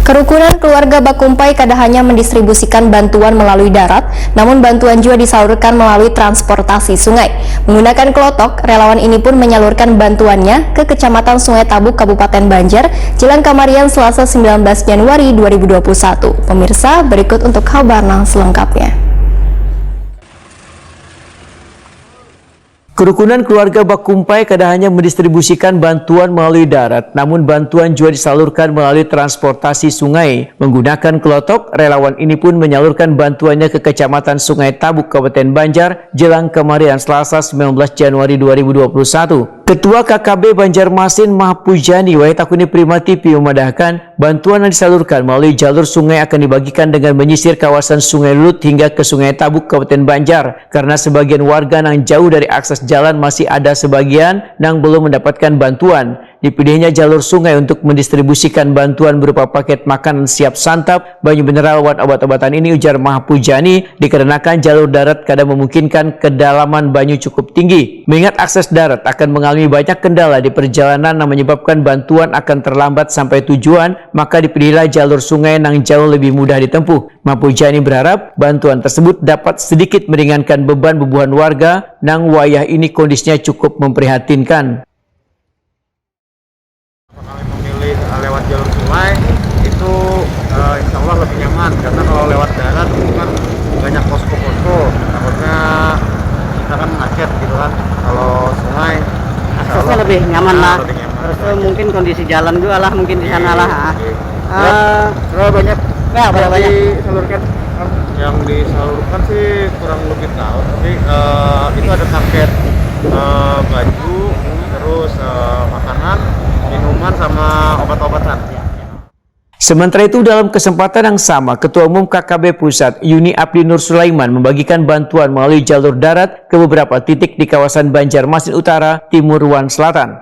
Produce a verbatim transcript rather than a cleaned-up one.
Kerukunan keluarga Bakumpai kada hanya mendistribusikan bantuan melalui darat, namun bantuan juga disalurkan melalui transportasi sungai. Menggunakan kelotok, relawan ini pun menyalurkan bantuannya ke Kecamatan Sungai Tabuk, Kabupaten Banjar, jelang kamarian Selasa sembilan belas Januari dua ribu dua puluh satu. Pemirsa, berikut untuk kabar nang selengkapnya. Kerukunan keluarga Bakumpai kada hanya mendistribusikan bantuan melalui darat, namun bantuan juga disalurkan melalui transportasi sungai. Menggunakan kelotok, relawan ini pun menyalurkan bantuannya ke Kecamatan Sungai Tabuk, Kabupaten Banjar, jelang kamarian Selasa sembilan belas Januari dua ribu dua puluh satu. Ketua K K B Banjarmasin Mahpujani, Wahid Takuni Prima T V, memadahkan, bantuan yang disalurkan melalui jalur sungai akan dibagikan dengan menyisir kawasan Sungai Lulut hingga ke Sungai Tabuk, Kabupaten Banjar, karena sebagian warga nang jauh dari akses jalan masih ada sebagian nang belum mendapatkan bantuan. Dipilihnya jalur sungai untuk mendistribusikan bantuan berupa paket makanan siap santap, banyu mineral, wan obat-obatan ini, ujar Mahpujani, dikarenakan jalur darat kada memungkinkan kedalaman banyu cukup tinggi. Mengingat akses darat akan mengalami banyak kendala di perjalanan yang menyebabkan bantuan akan terlambat sampai tujuan, maka dipilihlah jalur sungai nang jauh lebih mudah ditempuh. Mahpujani berharap bantuan tersebut dapat sedikit meringankan beban bubuhan warga nang wayah ini kondisinya cukup memprihatinkan. Kami memilih eh, lewat jalur sungai itu eh, insya Allah lebih nyaman, karena kalau lewat darat itu kan banyak posko-posko, takutnya kita kan macet gitu kan. Kalau sungai insya Aksesnya Allah lebih nyaman ah, lah. lebih nyaman. Terus tuh mungkin kondisi jalan juga lah, mungkin di sana lah. Ah. Oke. Eh, Berapa banyak ya, berapa yang banyak? Disalurkan? Yang disalurkan sih kurang lebih tahu, tapi eh, itu ada paket eh, baju, terus eh, makanan, minuman, sama obat-obatan. Sementara itu, dalam kesempatan yang sama, Ketua Umum K K B Pusat, Yuni Abdi Nur Sulaiman, membagikan bantuan melalui jalur darat ke beberapa titik di kawasan Banjarmasin Utara, Timur, wan Selatan.